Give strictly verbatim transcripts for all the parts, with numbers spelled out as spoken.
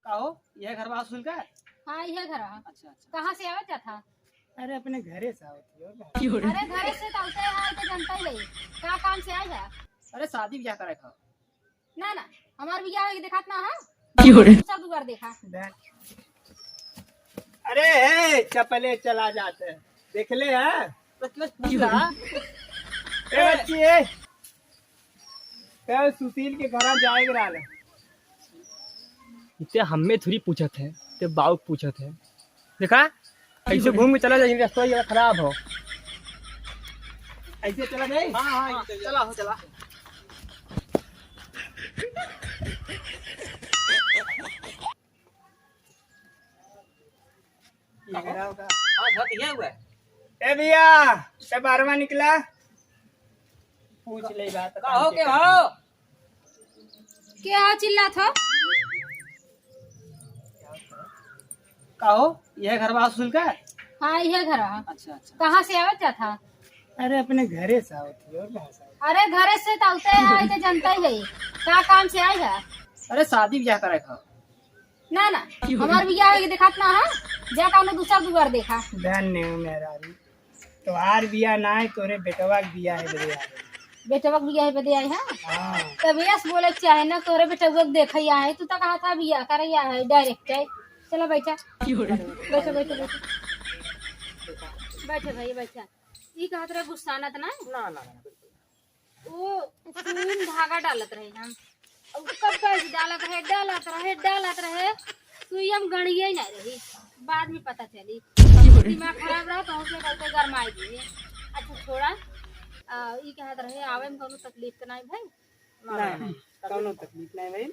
का हो, यह घर बा सुशील का? हाँ, यह घर है। अच्छा, अच्छा। कहाँ से आवत जात हा? अरे, अपने घरे से आवत ही, और कहाँ? अरे, घरे से तो आवते है, तो जनता ही है। का काम से आई है? अरे, शादी ब्याह करे का। ना, ना, हमार बियाह के देखात ना है। क्यों रे? सब दुआर देखा। अरे, ए, चपले चला जाते हैं। देख ले, हाँ? तो क्यों पूछ रहा? ए, बच्ची, ए। कल सुशील के घरा जाए के रहल। इते हमें थोड़ी पूछत है, ते बाऊ पूछत है। देखा, ऐसे घूम के चला जाए, रास्ता ये खराब हो। ऐसे चला जाए? हाँ, हाँ, चला हो, चला। ये कहो। मेरा होगा। हाँ, घर तो यह हुआ है। ए भैया, से बाहरवा निकला। पूछ ले बात, कहो के हो? के हो चिल्लात हो? का हो, यह घर बा सुशील का? हाँ, यह घर है। अच्छा, अच्छा। कहाँ से आवत जात हा? अरे, अपने घरे से आवत ही, और कहाँ से आवत? अरे, घरे से तो आवते है, तो जनता ही है। का काम से आई है? अरे, शादी ब्याह करे का। ना, ना, हमार बियाह के देखात ना है। जा कौनो दूसर दुआर देखा। धन्य हो मेहरारू। तोहार बियाह ना है, तोरे बेटवा के बियाह है, बदे आए। बेटवा के बियाह है, बदे आए, हाँ? हाँ। तब यस बोले के चाहे ना, तोरे बेटवा के देखे आए, तू तो कहा था बियाह करे आए, direct है। चलो बैठा। बैठो, बैठो, बैठो। बैठो भाई, बैठा। ई कहत रहे गुस्सा ना त ना? ना, ना, ना, बिल्कुल। वो सुई में धागा डालत रहे हम। अब कब कैसे डालत रहे, डालत रहे, डालत रहे, सुइया में गड़िया ही ना रही। बाद में पता चली। दिमाग खराब रहा तो हमसे कहते गरमाई दिए। अच्छा छोड़ा, आ, ई कहत रहे आवे में कौनो तकलीफ तो नहीं भाई? ना, ना, कौनो तकलीफ नहीं भाई।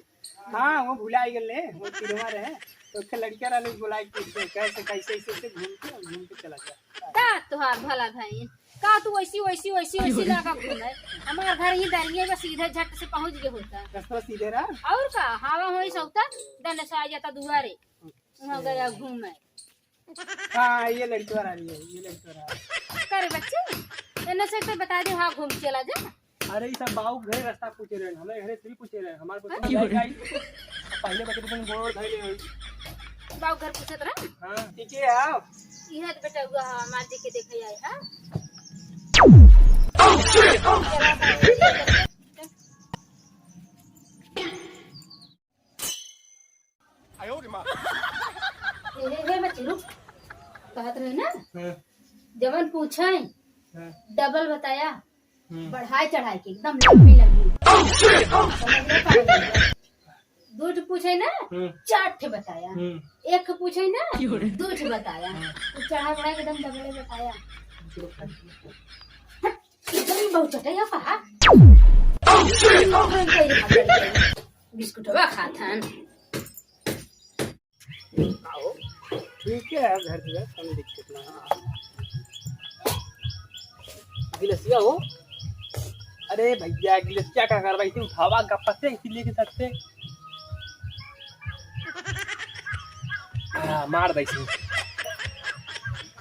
हाँ, वो भुला गए ले, वो तिरवा रहे, तो एक लड़का रहे, बुला के पूछे, कैसे, कैसे, ऐसे, ऐसे घूम के, घूम के चला गया। का तोहार भला भाई? का तू वैसी, वैसी, वैसी, वैसी लगा घूमे? हमार घर ही दरिये बा, सीधे झट से पहुँच गए होता। रास्ता सीधे रहा? और का, हवा होई सौता, दने से आ जाता दुआरे। वहाँ गया घूमे। हाँ, ये लड़की वाला रही है, ये लड़की वाला। करे बच्चे, इन्हें से तो बता दे, हाँ, घूम चला जा। अरे, ई सब बाऊ के घरे रास्ता पूछे रहे, हमारे घरे से भी पूछे रहे, हमारे को हाँ? समझ आई, पहले बच्चे तुम गोड़ धर ले। बाऊ घर पूछत रहा? हाँ, ठीक है, आओ। इहे तो बेटा हुआ है, मार जी के देखे आए, हाँ? ए, ए, ए, बच्ची, रुक। कहत रहे ना, हाँ। जवन पूछे, हाँ। Double बताया, हम्म। बढ़ाए चढ़ाए के, एकदम लंबी लंबी। समझ में पा गई। दू ठे पूछे ना, हम्म। चार ठे बताया। हम्म। एक पूछे ना, क्यों रे? दू ठे बताया। हाँ। तो चढ़ाए बढ़ाए के एकदम double बताया। एकदम बहुत चटे हो कहा। बिस्कुटवा खात हन। आओ। ठीक है, घर दुआर, कोनो दिक्कत ना है। गिलसिया हो। अरे भैया, गिलसिया का करवाई थी, उठावा गप्पा से, इसी लेके सकते। हाँ, मार दे इसे।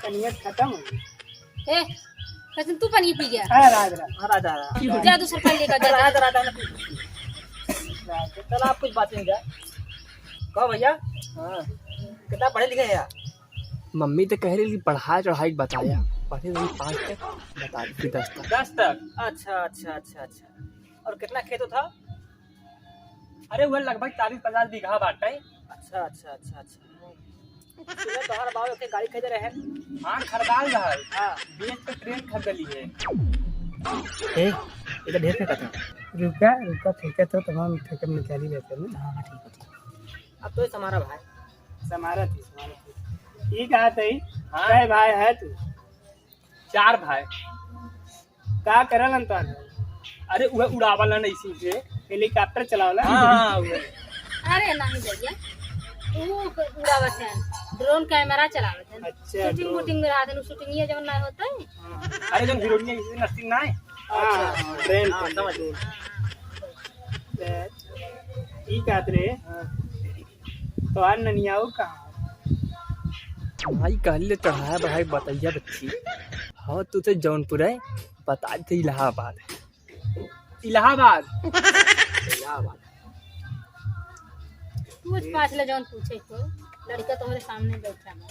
कनिया खत्म हो गई। ए, कैसे तू पानी पी गया? अरे राज राज। हाँ, राज राज। जा दूसर पानी लेकर जा। राज राज, राज। चल, आप कुछ बात नहीं जा। कहो भैया। हाँ। कितना पढ़े लिखे हैं यार? मम्मी तो कह रही कि बढ़ाए चढ़ाए के बताया, पढ़े रही पाँच तक, बता दी दस तक। दस तक? अच्छा, अच्छा, अच्छा, अच्छा। और कितना खेत था? अरे, वह लगभग चालीस पचास बीघा बाटे। अच्छा, अच्छा, अच्छा, अच्छा। सुने, तोहर बाबू के गाड़ी खरीदे रहे। हाँ, खरीदाल रहल। हाँ। बीस के ट्रेन खरीदली है। ए, इधर ढेर फेंका था। रुका, रुका, फेंका तो तमाम फेंकम निकाली रहते हैं। हाँ, हाँ, ठीक है, ठीक है। अब तो ये समारा भाई। समारा थी, समारा थी। ये कहा था ही? हाँ। कै भाई है तू? चार भाई। का करलन तोहर? अरे, उहे उड़ावलन ऐसी से। Helicopter चलावलन? हाँ, हाँ, उहे। अरे, नहीं भैया, वो उड़ावत हैं, drone camera चलावत हैं। अच्छा, shooting drone। Wooting में रहत हैं, shooting ये जवन नहीं होता है? हाँ। अरे, जौन हीरोइनिया की नस्ती ना है? हाँ, हाँ, हाँ, drone हाँ, पर। समझ गए। तो, ई कहत रहे, हाँ। तोहार ननियाऊ कहाँ? भाई, कहली ले चढ़ाया बढ़ाई बतैया बच्ची। हाँ, तू तो जौनपुर है, बता दे इलाहाबाद। इलाहाबाद। इलाहाबाद। पूछ पाछ ले जौन पूछे को, लड़का तोहरे सामने बैठा बा।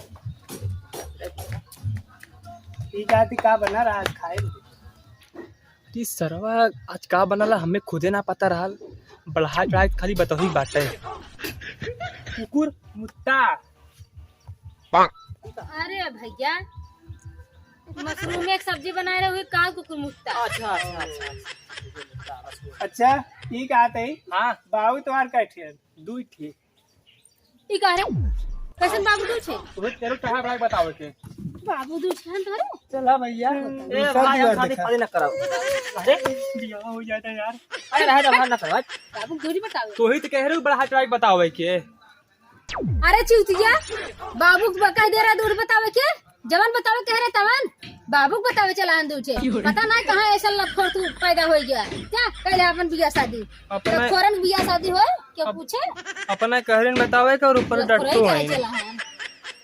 ई जाति का बना रहा आज खाए में? अरे सरवा, आज का बनला हमें खुदे ना पता रहल। बढ़ा चढ़ा के खाली बतही बाटे। कुकुर मुत्ता। अरे भैया, मशरूम एक सब्जी बनाए रहे हुए का कुकुर मुत्ता। अच्छा, अच्छा, अच्छा। अच्छा, ई कहत है, हाँ। बाबू तुम्हार कै ठे? दुई ठे। ई का रे? कैसन बाबू दुई ठे? तुम्हें तेरे कहाँ भाई बतावे के? बाबू दुई ठे हम तोरे? चला भैया। ए दूसरा भाई, हम दुआर शादी देखा। फादी ना कराओ। अरे बियाह हो जाता यार। अरे रह जा, भाई ना कराओ। बाबू दूरी बतावे। तू ही तो कह रहे हो बढ़ा चढ़ा के बतावे के। अरे चूतिया, बाबू के कह दे रहा दूर बतावे के, जवन बतावे कह रहे तवन बाबू के बतावे चला आन दूचे। पता ना कहाँ ऐसा लतखोर तू पैदा हो गया। क्या कहले अपन बियाह शादी? अपना लतखोरन बियाह शादी हो? क्यों अप-, पूछे? अपना कहरिन बतावे के और ऊपर लतखोरई डटतो करे है। चला है।